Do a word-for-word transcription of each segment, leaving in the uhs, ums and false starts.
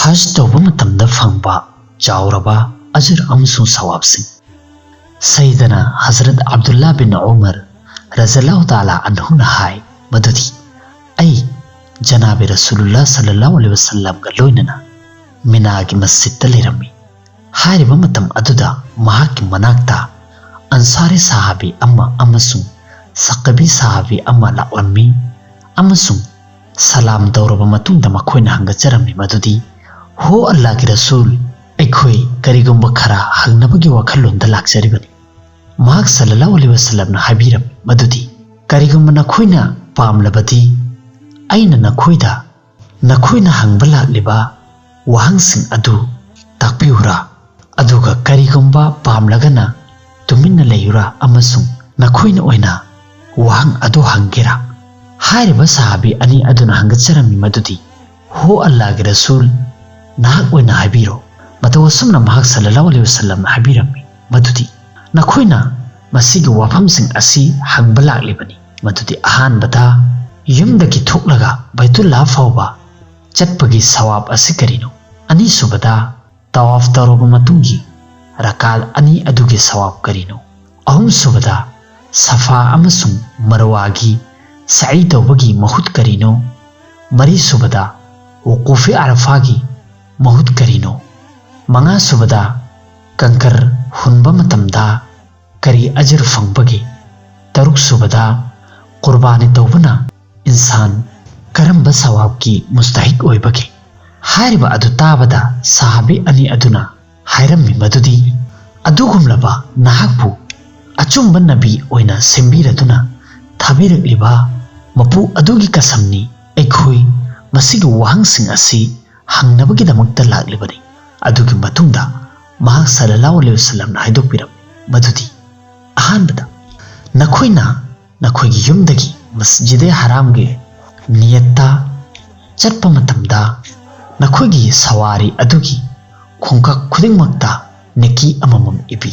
ꯍꯖ ꯇꯧꯕ ꯃꯇꯝꯗ ꯐꯪꯕ ꯆꯥꯎꯔꯕ ꯑꯖꯔ ꯑꯃꯁꯨꯡ ꯁꯋꯥꯕꯁꯤꯡ꯫ ꯁꯩꯗꯅ ꯍꯖꯔꯠ ꯑꯕꯗꯨꯜꯂꯥ ꯕꯤꯟ ꯎꯃꯔ ꯔꯖꯜꯂꯥꯍꯨ ꯇꯥꯂꯥ ꯑꯟꯍꯨꯅ ꯍꯥꯏ ꯃꯗꯨꯗꯤ, ꯑꯩ ꯖꯅꯥꯕꯤ ꯔꯁꯨꯂꯨꯜꯂꯥ ꯁꯜꯂꯜꯂꯥꯍꯨ ꯑꯂꯩꯍꯤ ꯋꯁꯜꯂꯝꯒ ꯂꯣꯏꯅꯅ ꯃꯤꯅꯥꯒꯤ ꯃꯁꯖꯤꯗꯇ ꯂꯩꯔꯝꯃꯤ꯫ ꯍꯥꯏꯔꯤꯕ ꯃꯇꯝ ꯑꯗꯨꯗ ꯃꯍꯥꯛꯀꯤ ꯃꯅꯥꯛꯇ ꯑꯟꯁꯥꯔꯤ ꯁꯥꯍꯥꯕꯤ ꯑꯃ ꯑꯃꯁꯨꯡ ꯁꯀꯕꯤ ꯁꯥꯍꯥꯕꯤ ꯑꯃ ꯂꯥꯛꯂꯝꯃꯤ ꯑꯃꯁꯨꯡ ꯁꯂꯥꯝ ꯇꯧꯔꯕ ꯃꯇꯨꯡꯗ ꯃꯈꯣꯏꯅ ꯍꯪꯒꯠꯆꯔꯝꯃꯤ ꯃꯗꯨꯗꯤ, "ꯍꯣ ꯑꯜꯂꯥꯒꯤ ꯔꯁꯨꯜ, ꯑꯩꯈꯣꯏ ꯀꯔꯤꯒꯨꯝꯕ ꯈꯔ ꯍꯪꯅꯕꯒꯤ ꯋꯥꯈꯜꯂꯣꯟꯗ ꯂꯥꯛꯆꯔꯤꯕꯅꯤ꯫" ꯃꯍꯥꯛ ꯁꯜꯂꯜꯂꯥꯍꯨ ꯑꯂꯩꯍꯤ ꯋꯁꯜꯂꯝꯅ ꯍꯥꯏꯕꯤꯔꯝꯃꯤ ꯃꯗꯨꯗꯤ, "ꯀꯔꯤꯒꯨꯝꯕ ꯅꯈꯣꯏꯅ ꯄꯥꯝꯂꯕꯗꯤ ꯑꯩꯅ ꯅꯈꯣꯏꯗ ꯅꯈꯣꯏꯅ ꯍꯪꯕ ꯂꯥꯛꯂꯤꯕ ꯋꯥꯍꯪꯁꯤꯡ ꯑꯗꯨ ꯇꯥꯛꯄꯤꯌꯨꯔꯥ? ꯑꯗꯨꯒ ꯀꯔꯤꯒꯨꯝꯕ ꯄꯥꯝꯂꯒꯅ ꯇꯨꯃꯤꯟꯅ ꯂꯩꯌꯨꯔꯥ ꯑꯃꯁꯨꯡ ꯅꯈꯣꯏꯅ ꯑꯣꯏꯅ ꯋꯥꯍꯪ ꯑꯗꯨ ꯍꯪꯒꯦꯔꯥ?" ꯍꯥꯏꯔꯤꯕ ꯁꯥꯍꯥꯕꯤ ꯑꯅꯤ ꯑꯗꯨꯅ ꯍꯪꯒꯠꯆꯔꯝꯃꯤ ꯃꯗꯨꯗꯤ, "ꯍꯣ ꯑꯜꯂꯥꯒꯤ ꯔꯁꯨꯜ, ꯅꯍꯥꯛ ꯑꯣꯏꯅ ꯍꯥꯏꯕꯤꯔꯣ꯫" ꯃꯇꯧ ꯑꯁꯨꯝꯅ ꯃꯍꯥꯛ ꯁꯜꯂꯜꯂꯥꯍꯨ ꯑꯂꯩꯍꯤ ꯋꯁꯜꯂꯝꯅ ꯍꯥꯏꯕꯤꯔꯝꯃꯤ ꯃꯗꯨꯗꯤ, ꯅꯈꯣꯏꯅ ꯃꯁꯤꯒꯤ ꯋꯥꯐꯝꯁꯤꯡ ꯑꯁꯤ ꯍꯪꯕ ꯂꯥꯛꯂꯤꯕꯅꯤ ꯃꯗꯨꯗꯤ, ꯑꯍꯥꯟꯕꯗ, ꯌꯨꯝꯗꯒꯤ ꯊꯣꯛꯂꯒ ꯕꯩꯇꯨꯜꯂꯥ ꯐꯥꯎꯕ ꯆꯠꯄꯒꯤ ꯁꯋꯥꯕ ꯑꯁꯤ ꯀꯔꯤꯅꯣ? ꯑꯅꯤꯁꯨꯕꯗ, ꯇꯋꯥꯐ ꯇꯧꯔꯕ ꯃꯇꯨꯡꯒꯤ ꯔꯀꯥꯠ ꯑꯅꯤ ꯑꯗꯨꯒꯤ ꯁꯋꯥꯕ ꯀꯔꯤꯅꯣ? ꯑꯍꯨꯝꯁꯨꯕꯗ, ꯁꯐꯥ ꯑꯃꯁꯨꯡ ꯃꯔꯋꯥꯒꯤ ꯁꯥꯏ ꯇꯧꯕꯒꯤ ꯃꯍꯨꯠ ꯀꯔꯤꯅꯣ? ꯃꯔꯤꯁꯨꯕꯗ, ꯋꯨꯀꯨꯐꯤ ꯑꯔꯐꯥꯒꯤ ꯃꯍꯨꯠ ꯀꯔꯤꯅꯣ? ꯃꯉꯥꯁꯨꯕꯗ, ꯀꯪꯀꯔ ꯍꯨꯟꯕ ꯃꯇꯝꯗ ꯀꯔꯤ ꯑꯖꯔ ꯐꯪꯕꯒꯦ? ꯇꯔꯨꯛꯁꯨꯕꯗ, ꯀꯨꯔꯕꯥꯅꯤ ꯇꯧꯕꯅ ꯏꯟꯁꯥꯟ ꯀꯔꯝꯕ ꯁꯋꯥꯕꯀꯤ ꯃꯨꯁꯇꯍꯤꯛ ꯑꯣꯏꯕꯒꯦ? ꯍꯥꯏꯔꯤꯕ ꯑꯗꯨ ꯇꯥꯕꯗ ꯁꯥꯍꯥꯕꯤ ꯑꯅꯤ ꯑꯗꯨꯅ ꯍꯥꯏꯔꯝꯃꯤ ꯃꯗꯨꯗꯤ, "ꯑꯗꯨꯒꯨꯝꯂꯕ ꯅꯍꯥꯛꯄꯨ ꯑꯆꯨꯝꯕ ꯅꯕꯤ ꯑꯣꯏꯅ ꯁꯦꯝꯕꯤꯔꯗꯨꯅ ꯊꯥꯕꯤꯔꯛꯂꯤꯕ ꯃꯄꯨ ꯑꯗꯨꯒꯤ ꯀꯁꯝꯅꯤ, ꯑꯩꯈꯣꯏ ꯃꯁꯤꯒꯤ ꯋꯥꯍꯪꯁꯤꯡ ꯑꯁꯤ ꯍꯪꯅꯕꯒꯤꯗꯃꯛꯇ ꯂꯥꯛꯂꯤꯕꯅꯤ꯫" ꯑꯗꯨꯒꯤ ꯃꯇꯨꯡꯗ ꯃꯍꯥꯛ ꯁꯜꯂꯜꯂꯥꯍꯨ ꯑꯂꯩꯍꯤ ꯋꯁꯜꯂꯝꯅ ꯍꯥꯏꯗꯣꯛꯄꯤꯔꯝꯃꯤ ꯃꯗꯨꯗꯤ, ꯑꯍꯥꯟꯕꯗ, ꯅꯈꯣꯏꯅ ꯅꯈꯣꯏꯒꯤ ꯌꯨꯝꯗꯒꯤ ꯃꯁꯖꯤꯗꯦ ꯍꯔꯥꯝꯒꯤ ꯅꯤꯌꯠꯇ ꯆꯠꯄ ꯃꯇꯝꯗ ꯅꯈꯣꯏꯒꯤ ꯁꯋꯥꯔꯤ ꯑꯗꯨꯒꯤ ꯈꯣꯡꯀꯥꯞ ꯈꯨꯗꯤꯡꯃꯛꯇ ꯅꯦꯀꯤ ꯑꯃꯃꯝ ꯏꯕꯤ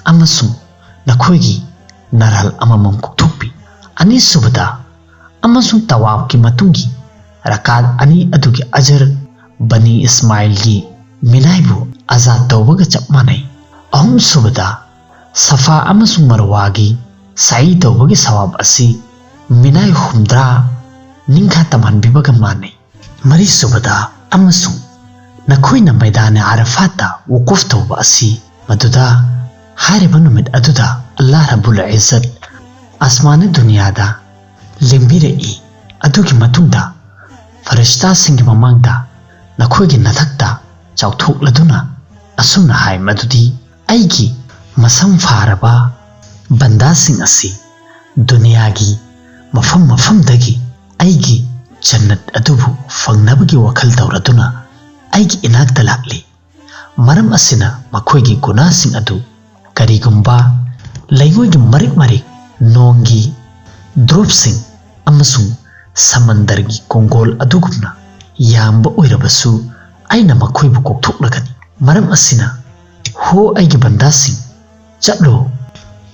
ꯑꯃꯁꯨꯡ ꯅꯈꯣꯏꯒꯤ ꯅꯔꯥꯜ ꯑꯃꯃꯝ ꯀꯣꯛꯊꯣꯛꯄꯤ꯫ ꯑꯅꯤꯁꯨꯕꯗ, ꯑꯃꯁꯨꯡ ꯇꯋꯥꯐꯀꯤ ꯃꯇꯨꯡꯒꯤ ꯔꯀꯥꯠ ꯑꯅꯤ ꯑꯗꯨꯒꯤ ꯑꯖꯔ ꯕꯅꯤ ꯏꯁꯃꯥꯏꯜꯒꯤ ꯃꯤꯅꯥꯏꯕꯨ ꯑꯖꯥꯗ ꯇꯧꯕꯒ ꯆꯞ ꯃꯥꯟꯅꯩ꯫ ꯑꯍꯨꯝꯁꯨꯕꯗ, ꯁꯐꯥ ꯑꯃꯁꯨꯡ ꯃꯔꯋꯥꯒꯤ ꯁꯥꯏ ꯇꯧꯕꯒꯤ ꯁꯋꯥꯕ ꯑꯁꯤ ꯃꯤꯅꯥꯏ ꯍꯨꯝꯗ꯭ꯔꯥ ꯅꯤꯡꯈꯥ ꯇꯝꯍꯟꯕꯤꯕꯒ ꯃꯥꯟꯅꯩ꯫ ꯃꯔꯤꯁꯨꯕꯗ, ꯑꯃꯁꯨꯡ ꯅꯈꯣꯏꯅ ꯃꯩꯗꯥꯅ ꯑꯥꯔꯐꯥꯠꯇ ꯋꯨꯀꯨꯐ ꯇꯧꯕ ꯑꯁꯤ, ꯃꯗꯨꯗ ꯍꯥꯏꯔꯤꯕ ꯅꯨꯃꯤꯠ ꯑꯗꯨꯗ ꯑꯜꯂꯥꯍ ꯔꯕꯨꯜ ꯏꯖꯠ ꯑꯁꯃꯥꯅꯤ ꯗꯨꯅꯤꯌꯥꯗ ꯂꯦꯡꯕꯤꯔꯛꯏ꯫ ꯑꯗꯨꯒꯤ ꯃꯇꯨꯡꯗ ꯐꯔꯤꯁꯇꯥꯁꯤꯡꯒꯤ ꯃꯃꯥꯡꯗ ꯅꯈꯣꯏꯒꯤ ꯅꯊꯛꯇ ꯆꯥꯎꯊꯣꯛꯂꯗꯨꯅ ꯑꯁꯨꯝꯅ ꯍꯥꯏ ꯃꯗꯨꯗꯤ, "ꯑꯩꯒꯤ ꯃꯁꯝ ꯐꯥꯔꯕ ꯕꯟꯗꯥꯁꯤꯡ ꯑꯁꯤ ꯗꯨꯅꯤꯌꯥꯒꯤ ꯃꯐꯝ ꯃꯐꯝꯗꯒꯤ ꯑꯩꯒꯤ ꯖꯟꯅꯠ ꯑꯗꯨꯕꯨ ꯐꯪꯅꯕꯒꯤ ꯋꯥꯈꯜ ꯇꯧꯔꯗꯨꯅ ꯑꯩꯒꯤ ꯏꯅꯥꯛꯇ ꯂꯥꯛꯂꯤ꯫ ꯃꯔꯝ ꯑꯁꯤꯅ ꯃꯈꯣꯏꯒꯤ ꯒꯨꯅꯥꯁꯤꯡ ꯑꯗꯨ ꯀꯔꯤꯒꯨꯝꯕ ꯂꯩꯉꯣꯏꯒꯤ ꯃꯔꯤꯛ ꯃꯔꯤꯛ, ꯅꯣꯡꯒꯤ ꯗ꯭ꯔꯣꯞꯁꯤꯡ ꯑꯃꯁꯨꯡ ꯁꯃꯟꯗꯔꯒꯤ ꯀꯣꯡꯒꯣꯜ ꯑꯗꯨꯒꯨꯝꯅ ꯌꯥꯝꯕ ꯑꯣꯏꯔꯕꯁꯨ, ꯑꯩꯅ ꯃꯈꯣꯏꯕꯨ ꯀꯣꯛꯊꯣꯛꯂꯒꯅꯤ꯫ ꯃꯔꯝ ꯑꯁꯤꯅ, ꯍꯣ ꯑꯩꯒꯤ ꯕꯟꯗꯥꯁꯤꯡ, ꯆꯠꯂꯣ,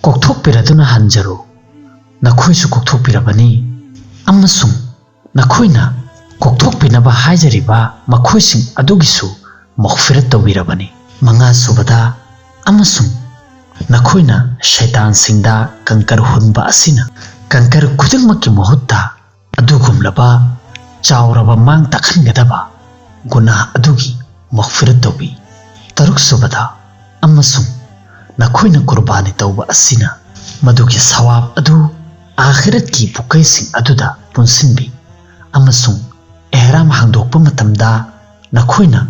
ꯀꯣꯛꯊꯣꯛꯄꯤꯔꯗꯨꯅ ꯍꯟꯖꯔꯣ, ꯅꯈꯣꯏꯁꯨ ꯀꯣꯛꯊꯣꯛꯄꯤꯔꯕꯅꯤ, ꯑꯃꯁꯨꯡ ꯅꯈꯣꯏꯅ ꯀꯣꯛꯊꯣꯛꯄꯤꯅꯕ ꯍꯥꯏꯖꯔꯤꯕ ꯃꯈꯣꯏꯁꯤꯡ ꯑꯗꯨꯒꯤꯁꯨ ꯃꯒꯐꯤꯔꯠ ꯇꯧꯕꯤꯔꯕꯅꯤ"꯫ ꯃꯉꯥꯁꯨꯕꯗ, ꯑꯃꯁꯨꯡ ꯅꯈꯣꯏꯅ ꯁꯩꯇꯥꯟꯁꯤꯡꯗ ꯀꯪꯀꯔ ꯍꯨꯟꯕ ꯑꯁꯤꯅ ꯀꯪꯀꯔ ꯈꯨꯗꯤꯡꯃꯛꯀꯤ ꯃꯍꯨꯠꯇ ꯑꯗꯨꯒꯨꯝꯂꯕ ꯆꯥꯎꯔꯕ ꯃꯥꯡ ꯇꯥꯛꯍꯟꯒꯗꯕ ꯒꯨꯅꯥꯍ ꯑꯗꯨꯒꯤ ꯃꯒꯐꯤꯔꯠ ꯇꯧꯕꯤ꯫ ꯇꯔꯨꯛꯁꯨꯕꯗ, ꯑꯃꯁꯨꯡ ꯅꯈꯣꯏꯅ ꯀꯨꯔꯕꯥꯅꯤ ꯇꯧꯕ ꯑꯁꯤꯅ ꯃꯗꯨꯒꯤ ꯁꯋꯥꯕ ꯑꯗꯨ ꯑꯥꯈꯤꯔꯠꯀꯤ ꯄꯨꯀꯩꯁꯤꯡ ꯑꯗꯨꯗ ꯄꯨꯟꯁꯤꯟꯕꯤ, ꯑꯃꯁꯨꯡ ꯑꯦꯍꯔꯥꯝ ꯍꯥꯡꯗꯣꯛꯄ ꯃꯇꯝꯗ ꯅꯈꯣꯏꯅ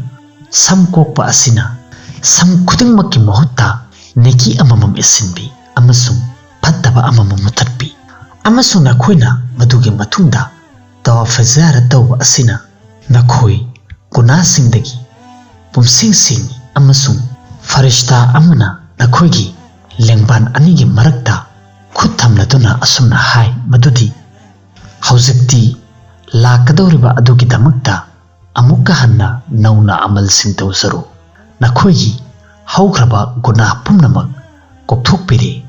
ꯁꯝ ꯀꯣꯛꯄ ꯑꯁꯤꯅ ꯁꯝ ꯈꯨꯗꯤꯡꯃꯛꯀꯤ ꯃꯍꯨꯠꯇ ꯅꯦꯀꯤ ꯑꯃꯃꯝ ꯏꯁꯤꯟꯕꯤ ꯑꯃꯁꯨꯡ ꯐꯠꯇꯕ ꯑꯃꯃꯝ ꯃꯨꯊꯠꯄꯤ, ꯑꯃꯁꯨꯡ ꯅꯈꯣꯏꯅ ꯃꯗꯨꯒꯤ ꯃꯇꯨꯡꯗ ꯇꯋꯥꯐ ꯖꯤꯌꯥꯔꯠ ꯇꯧꯕ ꯑꯁꯤꯅ ꯅꯈꯣꯏ ꯒꯨꯅꯥꯁꯤꯡꯗꯒꯤ ꯄꯨꯝꯁꯦꯡ ꯁꯦꯡꯏ꯫ ꯑꯃꯁꯨꯡ ꯐꯔꯤꯁꯇꯥ ꯑꯃꯅ ꯅꯈꯣꯏꯒꯤ ꯂꯦꯡꯕꯥꯟ ꯑꯅꯤꯒꯤ ꯃꯔꯛꯇ ꯈꯨꯠ ꯊꯝꯂꯗꯨꯅ ꯑꯁꯨꯝꯅ ꯍꯥꯏ ꯃꯗꯨꯗꯤ, "ꯍꯧꯖꯤꯛꯇꯤ ꯂꯥꯛꯀꯗꯧꯔꯤꯕ ꯑꯗꯨꯒꯤꯗꯃꯛꯇ ꯑꯃꯨꯛꯀ ꯍꯟꯅ ꯅꯧꯅ ꯑꯃꯜꯁꯤꯡ ꯇꯧꯖꯔꯨ꯫ ꯅꯈꯣꯏꯒꯤ ꯍꯧꯈ꯭ꯔꯕ ꯒꯨꯅꯥꯍ ꯄꯨꯝꯅꯃꯛ ꯀꯣꯛꯊꯣꯛꯄꯤꯔꯦ"꯫